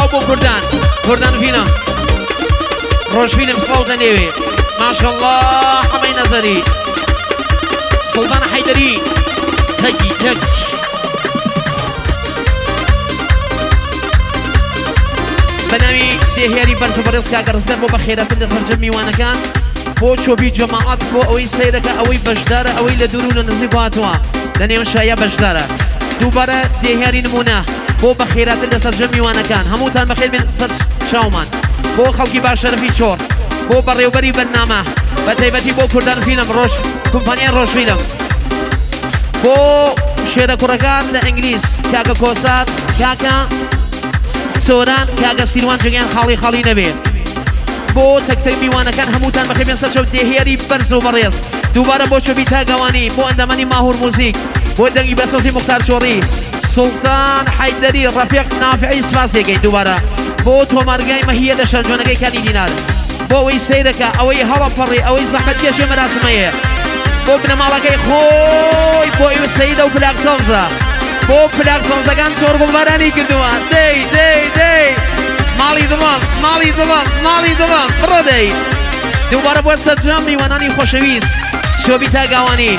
سڵاو بۆ کوردان، کوردان فیلم، ڕۆژ فیلم سڵاوتان لێوێ. ماشەڵڵا حەمەی نەزەری، سوڵتان حەیدەری، تەکی تەک. بە ناوی دێهیاری بەرز و بەڕێز کاکە ڕزگار بۆ بەخێراتن لە سەرجەم میوانەکان بۆ چۆپی جەماعەت بۆ ئەوەی سەیرەکە ئەوەی بەشدارە ئەوەی لە دوور و لە نزیک هاتووە لە نێو شایە بەشدارە دووبارە دێهیاری نمونە بۆ بەخێراتن لە سەرجەم میوانەکان هەمووتان بەخێر بێن سەر چاومان بۆ خەڵکی باشەرفی چۆڕ بۆ بەڕێوبەری بەرنامە بە تایبەتی بۆ کوردان فیلم ڕۆژ کۆمپانیای ڕۆژ فیلم بۆ شێرە کوڕەکان لە ئینگلیز کاکە کۆسار کاکە سۆران کاکە سیروان جگیان خاڵی خاڵی نەبێ بۆ تەکتەک میوانەکان هەمووتان بەخێر بێن سەرچەو دێهیاری بەرز و بەڕێز دووبارە بۆ چۆبی تاگەوانی بۆ ئەندامانی ماهور موزیک بۆ دەنگی بەسۆزی مختار چۆڕی سوڵتان حەیدەری ڕەفیق نافعی سپاسێکەی دووبارە بۆ تۆمارگای مەهیە لە شەرجۆنەکەی کانی دینار بۆ ئەوەی سەیرەکە ئەوەی هەڵەپەڕی ئەوەی زەحمەت کێشێ مەراسمەیە بۆ بنەماڵەکەی خۆی بۆ ئیو سەیدە و پلاک سەوزە بۆ پلاک سەوزەکان چۆر گوڵبارانی کردووە دەی دەی دەی ماڵی دڵم ماڵی دڵم ماڵی دڵم بڕۆ دەی دووبارە بۆ سەرجەم میوانانی خۆشەویست شۆبی تاگاوانی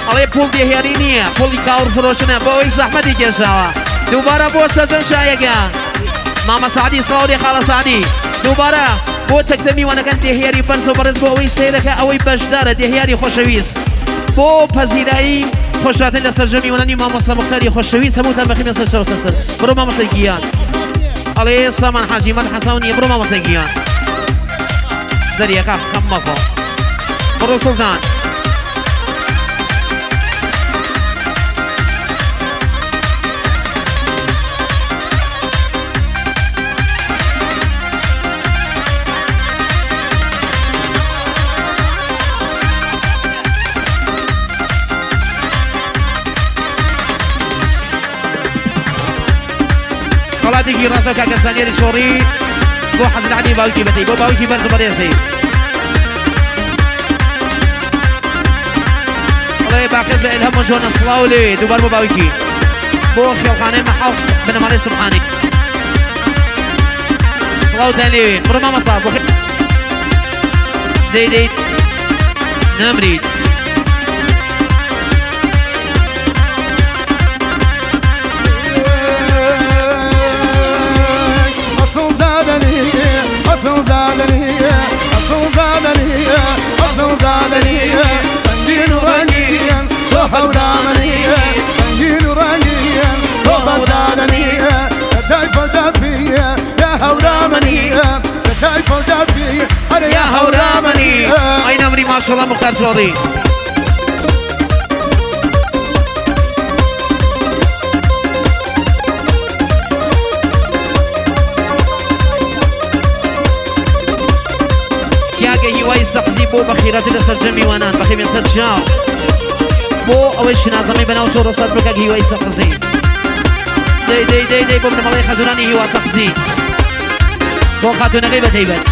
ئەڵێ پوڵ دێهێری نییە پوڵی کاوڕ فرۆشنە بۆ ئەوەی زەحمەتی کێشاوە دووبارە بۆ سەرجەم شایەکە مامە سەعدی سڵاو لێ خاڵە سەعدی دووبارە بۆ تەکتە میوانەکان دێهیاری بەرز و بەڕێز بۆ ئەوەی سەیرەکە ئەوەی بەشدارە دێهیاری خۆشەویست بۆ پەزیرایی خۆشاتن لە سەرجەم میوانانی مامۆستا مختاری خۆشەویست هەمووتان بەخێر سەر چاو سەر سەر بڕۆ مامۆستا گیان ئەڵێ سامان حاجی من حەساو نییە بڕۆ مامۆستا گیان دەریەکە خەم مەخۆ بڕۆ سوڵتان خەڵاتێکی ڕاستە کاکە زانیاری چۆڕی بۆ حەزرەت عەلی باوکی بەتەی بۆ باوکی بەرز بەڕێزی ئەڵێ باقێت بە ئێلهەم و جۆنە سڵاو لێ دووبار بۆ باوکی بۆ خێڵخانەی مەحاڵ بنەماڵەی سوبحانی سڵاوتان لێوێ بڕۆ مامۆستا بۆ دەی دەیت نامریت يا هورامني أين أمري ما شاء الله مختار شوطي کاکە هیوای سەقزی بۆ بەخیرەت لە سەرجەم میوانان بەخێر بێن سەر چاو بۆ ئەوەی شنازەمەی بەناو تۆ ڕۆسات بکە هیوای سەقزی دەی دەی دەی دەی بۆ بنەماڵەی خەزورانی هیوا سەقزی بۆ خاتوونەکەی بەتەیبەت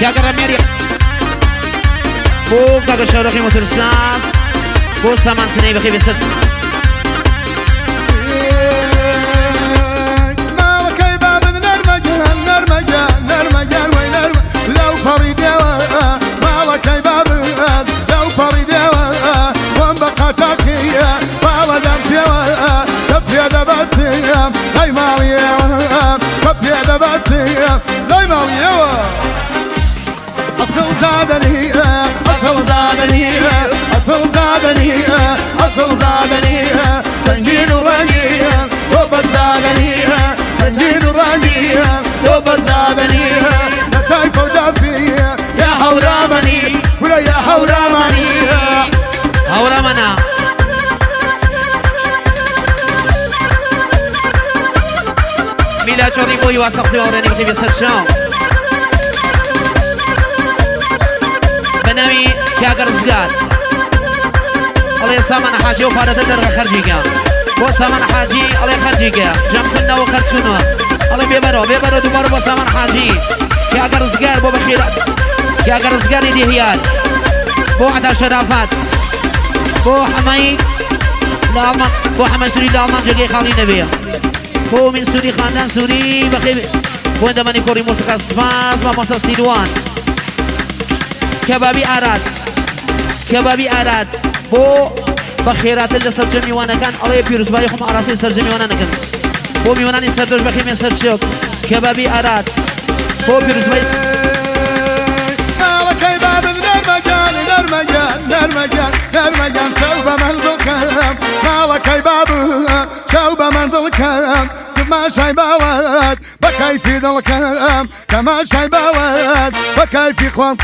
کاکە ڕەمیاری بۆ کاکە شەورەقی موتورساز بۆ سامان سنەی بەخێر بێن سەر هەورامەنا میلا چۆڕی بۆ هیوا سەختی هاوڕێنی بخی بێ سەر چاو بە ناوی کاکە ڕزگار ئەڵێ سامان حاجی و پارەتە دەرغە خەرجیکە بۆ سامان حاجی ئەڵێ خەرجیکە جەمکردنەوە خەرجکردنەوە ئەڵێ بێبەرەوە بێبەرەوە دووبارە بۆ سامان حاجی کاکە ڕزگار بۆ بەخێر کاکە ڕزگاری دێهیار بۆ عەتا شەرافات بۆ حەمای لە ئەڵمان بۆ حەمە سووری لە ئەڵمان جێگەی خاڵی نەبێ بۆ من سووری خاندان سووری بەخێ بۆ دەمەنی کۆڕی مۆسیقا سپاس مامۆستا سیروان کەبابی ئاراد کەبابی ئاراد بۆ بەخێراتن لە سەرجەم میوانەکان ئەڵێ پیرۆزبایی خۆم ئاراستەی سەرجەم میوانان دەکەن بۆ میوانانی سەردۆش بەخێمێ سەرچۆک کەبابی ئاراد بۆ پیرۆزبایی ماڵەکەی بابم نەرمەگیان نەرمەگیان نەرمەگیان نەرمەگیان شەو بە مەنزڵکەم ماڵەکەی بابم شەو بە مەنزڵکەم تماشای باوەت بە کەیفی دڵکەم تەماشای باوەت بە کەیفی خۆم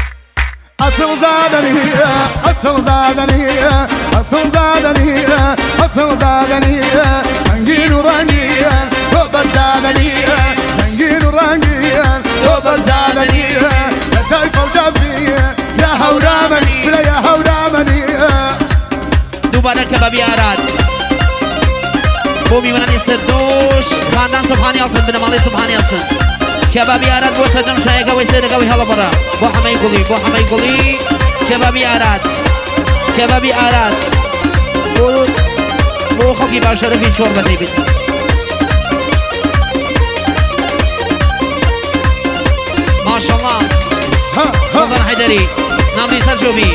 ئەسڵ زادەنیە ئەسڵ زادەنیە ئەسڵ زادەنیە ئەسڵ زادەنیە ڕەنگین و ڕەنگیە تۆ بەرزادەنیە ڕەنگین و ڕەنگیە تۆ بەرزادەنیە لە تایفە و دەفیە یا هەورامەنی برا یا هەورامەنیە. دووبارە کەبابی ئاراد بۆ میوانانی سەردۆش خاندان سوبحانی ئەڵسن بنەماڵەی سوبحانی ئەڵسن کەبابی ئاراد بۆ سەرجەم شایەکەوەی سەرەکەوەی هەڵەبڕە بۆ حەمەی گوڵی بۆ حەمەی گوڵی کەبابی ئاراد کەبابی ئاراد بۆ بۆ خەڵکی باشەرەفی چۆڕ بەدەی بێت. ماشەڵڵا سوڵتان حەیدەری ناڵی سەرجۆبی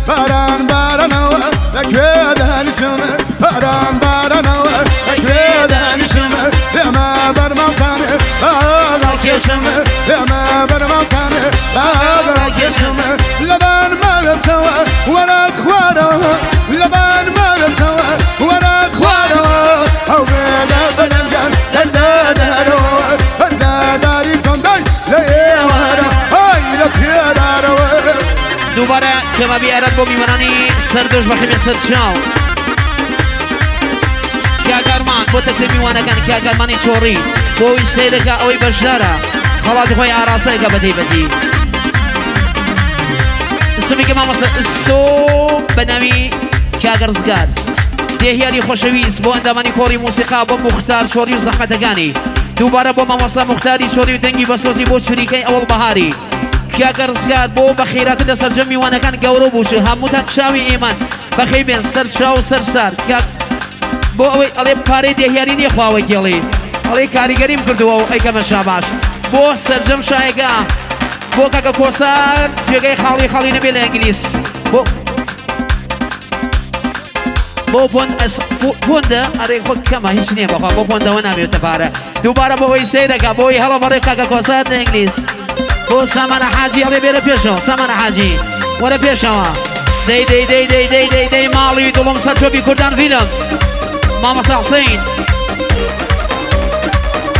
باران بارانەوە لەکوێ دانیشم باران بارانەوە لەکوێ دانیشم لێمە بەرماڵتانێ باڵاکێشم لێمە بەرماڵتانێ باڵاکێشم لەبان ماوێتەوە وەرە خوارەوە لەبان ماوێتەوە وەرە خوارەوە ئەو بێدە بەدەنگان دەردەدەرەوە بەردەداری کۆندای لە ئێوارە ئای لە پێدارەوە. دووبارە کەبابی ئاراد بۆ میوانانی سەردۆش بەخێمێ سەرچاو کاکارمان بۆ تەکتە میوانەکان کاکارمانی چۆڕی بۆ ئەوی سەیرەکە ئەوەی بەشدارە خەڵاتی خۆی ئاراستەکە بە تایبەتی سمیکە مامۆستا ئەسۆ بە ناوی کاکە ڕزگار دێهیاری خۆشەویست بۆ ئەندامانی کۆڕی مۆسیقا بۆ موختار چۆڕی و زەحمەتەکانی دووبارە بۆ مامۆستا موختاری چۆڕی و دەنگی بەسۆزی بۆ چریکەی ئەوەڵ بەهاری کاکە ڕزگار بۆ بەخیراتن لە سەرجەم میوانەکان گەورە بوو هەمووتان چاوی ئێمان بەخێر بێن سەر چاو سەر سار کاک بۆ ئەوەی ئەڵێ پارەی دێهیاری نییە خواوە گێڵی ئەڵێ کاریگەریم کردووە و ئەیکەمە شاباش بۆ سەرجەم شایەکە بۆ کاکە کۆسار جێگەی خاڵی خاڵی نەبێ لە ئینگلیس بۆ بۆ پۆند پۆندە ئەرێ خۆ کەمە هیچ نییە بەخوا بۆ پۆندەوە نابێتە پارە دووبارە بۆ ئەوەی سەیرەکە بۆی هەڵە بەڕێ کاکە کۆسار لە ئینگلیس بۆ سامانە حاجی ئەڵێ بێرە پێشەوە سامانە حاجی وەرە پێشەوە دەی دەی دەی دەی دەی دەی دەی ماڵی دڵم سەر چۆپی کوردان فیلم مامۆستا حسین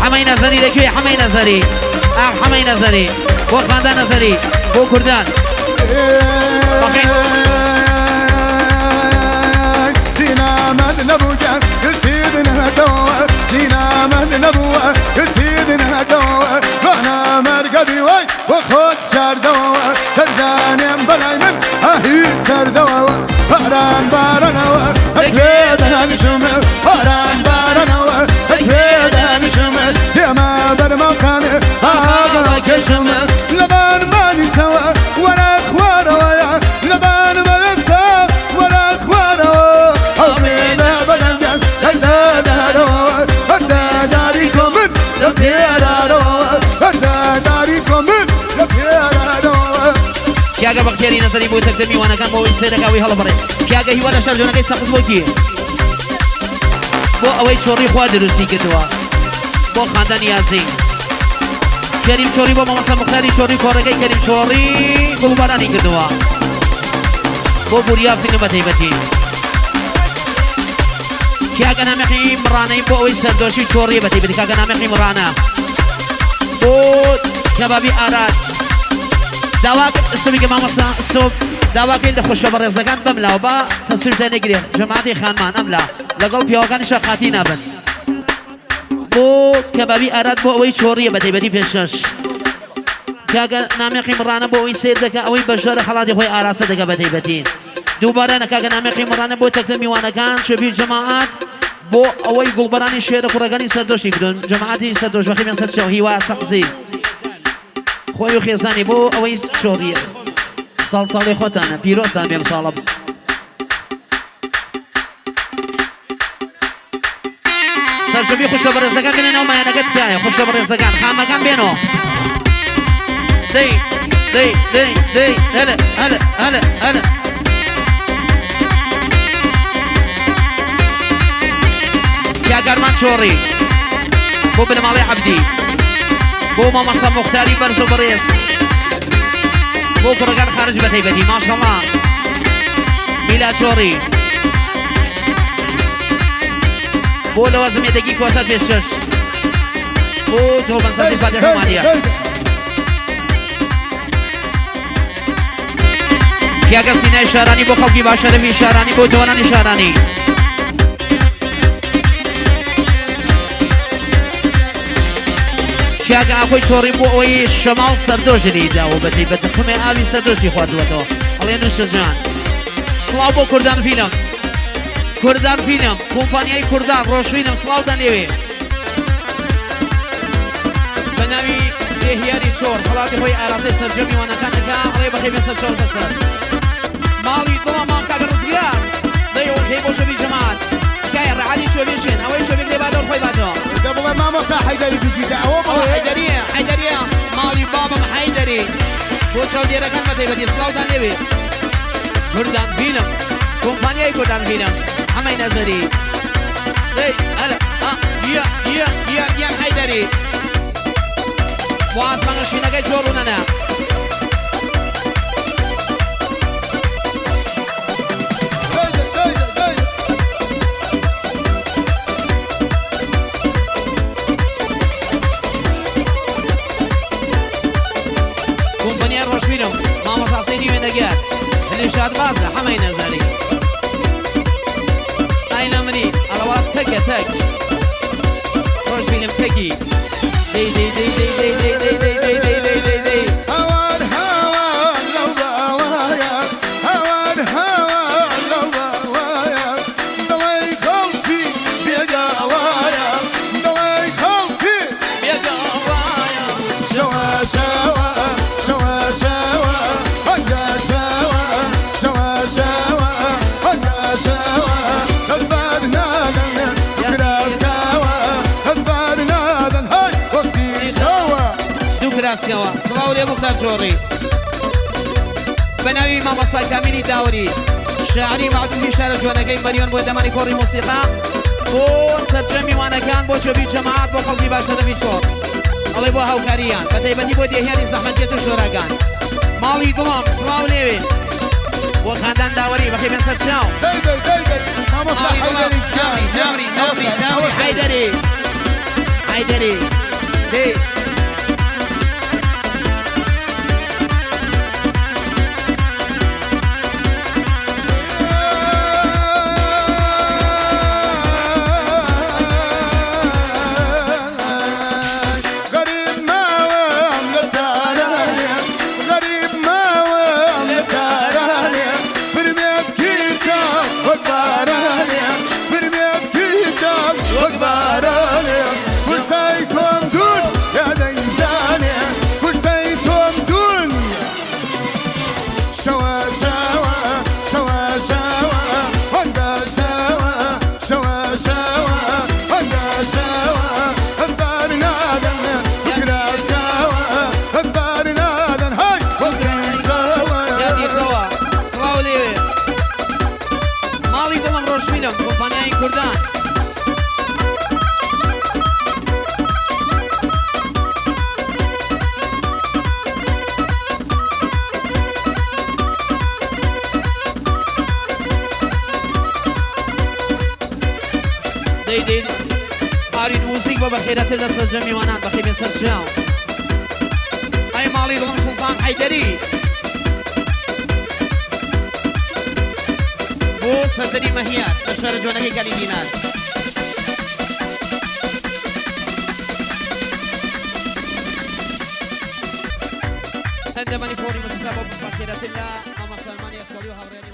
حەمەی نەزەری لەکوێ حەمەی نەزەری ئاخ حەمەی نەزەری بۆ خاندان نەزەری بۆ کوردان لەبان مانیشەوە وەرە خوارەوەیە لەبان مەوێستە وەرە خوارەوە هەڵمێنە بەدەنگە دەردەدارەوە هەردەداری کۆمن لە پێرارەوە هەردەداری کۆمن لە پێرارەوە. پیاگە بەختیاری نەزەری بۆ تەکتە میوانەکان بۆ ئەوەی سەیرەکە ئەوەی هەڵەبڕێ پیاگە هیوا لە شارجۆنەکەی سەقز بۆ کێ بۆ ئەوەی چۆڕی خوا دروستی کردووە بۆ خاندانی یاسین کەریم چۆڕی بۆ مامۆستا موختاری چۆڕی کۆڕەکەی کەریم چۆڕی گوڵبارانی کردووە بۆ بوریا فیلم بە تایبەتی کاکە نامەقی مڕانەی بۆ ئەوەی سەردۆشی چۆڕیە بە تایبەتی کاکە نامەقی مڕانە بۆ کەبابی ئارات داوا سوبیکە مامۆستا سۆب داواکەین لە خوشکە بەڕێزەکان بەم لاوە با تەسویر دەنەگرێن جەماعەتی خانمان ئەم لا لەگەڵ پیاوەکانیشا قاتی نابن بۆ کەبابی ئارات بۆ ئەوەی چۆڕیە بە تایبەتی پێشکەش کاکە نامێقی مڕانە بۆ ئەوەی سیر دەکە ئەوەی بەشدارە خەڵاتی خۆی ئاراستە دەکە بە تایبەتی دووبارە نە کاکە نامێقی مڕانە بۆ تەکتە میوانەکان شەبیر جەماعەت بۆ ئەوەی گوڵبەرانی شێرە کوڕەکانی سەردۆشی کردون جەماعەتی سەردۆش بەخیمیان سەر چاو هیوا سەقزی خۆی و خێزانی بۆ ئەوەی چۆڕیە. ساڵ ساڵی خۆتانە پیرۆزتان بێ ئەمساڵە. سەرجەمی خوشکە بەڕێزەکان بێنە ناو مایانەکە تکایە خوشکە بەڕێزەکان خامەکان بێنەوە دەی دەی دەی دەی هەلە هەلە هەلە هەلە پیاگارمان چۆڕی بۆ بنەماڵەی عەبدی بۆ مامۆستا موختاری بەرز و بەڕێز بۆ کوڕەکان خارج بە تایبەتی ماشەڵا میلا چۆڕی بۆ لەوازم یەدەگی کۆسەر پێشکەش بۆ جۆڵبەنسازی فاتح عومانیە پیاگە سینای شارانی بۆ خەڵکی باشەرەفی شارانی بۆ جوانانی شارانی پیاگە ئاخۆی چۆڕی بۆ ئەوەی شەماڵ سەردۆژی لیداوە بە تایبەت قومێ ئاوی سەردۆژی خواردووەتەوە ئەڵێ نووسە جان سڵاو بۆ کوردان فیلم کوردان فیلم کۆمپانیای کوردان ڕۆژفیلم سڵاوتان لێوێ بە ناوی دێهیاری چۆر خەڵاتی خۆی ئاراستەی سەرجەم میوانەکان ئەکا ئەڵێ بەخێر بێن سەر چاو سەر ماڵی دڵەمان کاک ڕزگار دەی ئۆکەی بۆ چۆبی جەماعەت تکایە ڕەعەلی چۆبی شێن ئەوەی چۆبی لێ بادەوە خۆی باتەوە دە بڵێ مامۆستا حەیدەری بژیتە ئەوە ئەوە بڵێ حەیدەریە حەیدەریە ماڵی بابم حەیدەری بۆ چاودێرەکان بە تایبەتی سڵاوتان لێبێ کوردان فیلم کۆمپانیای کوردان فیلم حەمەی نەزەری دەی هەلە ئا یە یە یە گیان حەیدەری بۆ ئاسمانە شینەکەی چۆڕ و نەنە کۆمپانیای ڕۆشفیلم مامۆستا حسێنی وێنەگەر هەنێ شادبازە حەمەی نەزەری ئای نەمری ئەڵەوە تەکە تەک ڕۆشفیلم تەکی دەی دەی دەی دەی دەی دەی دەی دەی دەی دەی دەی دەی دەی هاوار هاوار لەو باڵایە هاوار هاوار لەو باڵایە دڵی خەڵکی بێگاڵایە دڵی خەڵکی بێگاڵایە شەوە شەوە شەوە شەوە هەنگە شەوە شەوە شەوە هەنگە شەوە هەزار نادەن کراسکاوە هەزار نادەن هەی وەختی شەوە دوو کراسکەوە سڵاو لێ موختار چۆڕی بە ناوی مامۆستا کامیلی داوری شاعری مەعروفی شارە جوانەکەی مەریوان بۆ دەمانی کۆڕی مۆسیقا بۆ سەرجەم میوانەکان بۆ چۆبی جەماعەت بۆ خەڵکی باشەرەفی چۆڕ ئەڵێ بۆ هاوکاریان بە تایبەتی بۆ دێهیانی زەحمەتکێش و شۆراکان ماڵی دڵم سڵاو لێوێ بۆ خاندان داوەری بەخێر بێن سەر چاو دەی دەی دەی دەی مامۆستا ماڵی دڵم حەیدەری گیان نامری نامری نامری نامری حەیدەری حەیدەری دەی غەریب ماوەم لە تارانێ غەریب ماوەم لە تارانێ فرمێسکی چاو وەک بارانێ فرمێسکی چاو وەک بارانێ کوشتەی تۆم دوون یا دەیزانێ کوشتەی تۆم دوون شەوە شەوە شەوە شەوە هەنگە شەوە شەوە شەوە هەنگە شەوە هەزار نادەن بکراسکاوە هەزار نادەن هەی وەختی شەوە یادی خەوە سڵاو لێوێ ماڵی دڵم ڕۆشبینم کۆمپانیای کوردان دەی دەی ئارین موزیک بۆ بەخێراتر لە سەرجەم میوانان بەخێر بێن سەر چاو ئەی ماڵی دڵم سوڵتان حەیدەری بۆ سەردەری مەهیار لە شارە جوانەکەی کالی دینار هەندەمانی کۆڕی مەسیحا بۆ بەخێراتر لە مامە سەلمانی ئەسکەڵی و هاوڕێیانی.